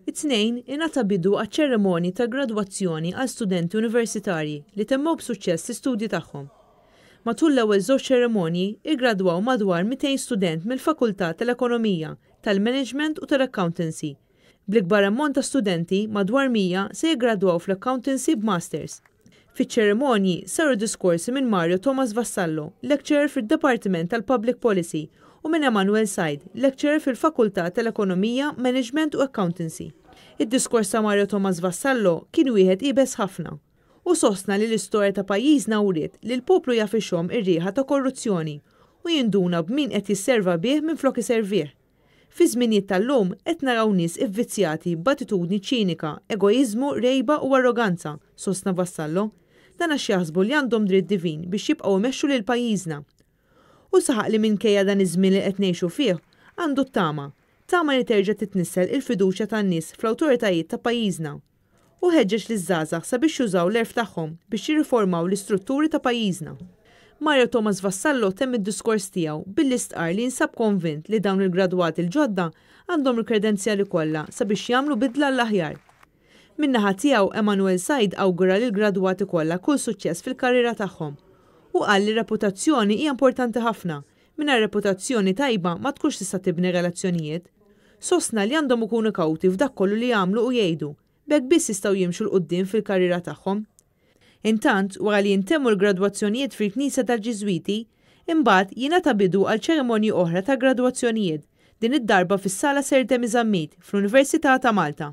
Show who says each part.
Speaker 1: It-Tnejn, ingħata bidu għaċ-ċerimonji ta' gradwazzjoni għal studenti universitarji li temmew b'suċċess l-istudji tagħhom. Matul l-ewwel żewġ ċerimonji, iggradwaw madwar 200 student mill-Fakultà tal-Ekonomija, tal-Management u tal-Accountancy, bl-ikbar ammont ta' studenti, madwar 100, se jiggradwaw fl-Accountancy b'Masters. Fiċ-ċerimonji saru diskorsi minn Mario Thomas Vassallo, lecturer fid-Dipartiment tal-Public Policy, u minn Emanuel Said, lecturer fil-Fakultà tal-Ekonomija, Management u Accountancy. Id-diskors ta' Mario Thomas Vassallo kien wieħed iebes ħafna. Hu sostna li l-istorja ta' pajjiżna wriet li l-poplu jaf ixomm ir-riħa ta' korruzzjoni u jinduna b'min qed jisserva bih minflok iservih. Fiż-żminijiet tal-lum qed naraw nies ivvizzjati b'attitudni ċinika, egoiżmu, rgħiba u arroganza, sostna Vassallo. Dan għax jaħsbu li għandhom dritt divin biex jibqgħu imexxu lil pajjiżna. Hu saħaq li minkejja dan iż-żmien li qed ngħixu fih, għandu t-tama. Tama li terġa' titnissel il-fiduċja tan-nies fl-awtoritajiet ta' pajjiżna. Hu ħeġġeġ liż-żgħażagħ sabiex jużaw l-għerf tagħhom biex jirriformaw l-istrutturi ta' pajjiżna. Mario Thomas Vassallo temm id-diskors tiegħu billi stqarr li jinsab konvint li dawn il-gradwati l-ġodda għandhom il-kredenzjali kollha sabiex jagħmlu bidla għall-aħjar. Min-naħa tiegħu, Emanuel Said awgura lill-gradwati kollha kull suċċess fil-karriera tagħhom. Hu qal li r-reputazzjoni hija importanti ħafna. Mingħajr reputazzjoni tajba ma tkunx tista' tibni relazzjonijiet. Sostna li għandhom ikunu kawti f'dak kollu li jagħmlu u jgħidu. B'hekk biss jistgħu jimxu 'l quddiem fil-karriera tagħhom. Intant, wara li jintemmu l-gradwazzjonijiet fil-Knisja tal-Ġiżwiti, imbagħad jingħata bidu għal ċerimonji oħra ta' gradwazzjonijiet, din id-darba fis-Sala Sir Demi Zammit fl-Università ta' Malta.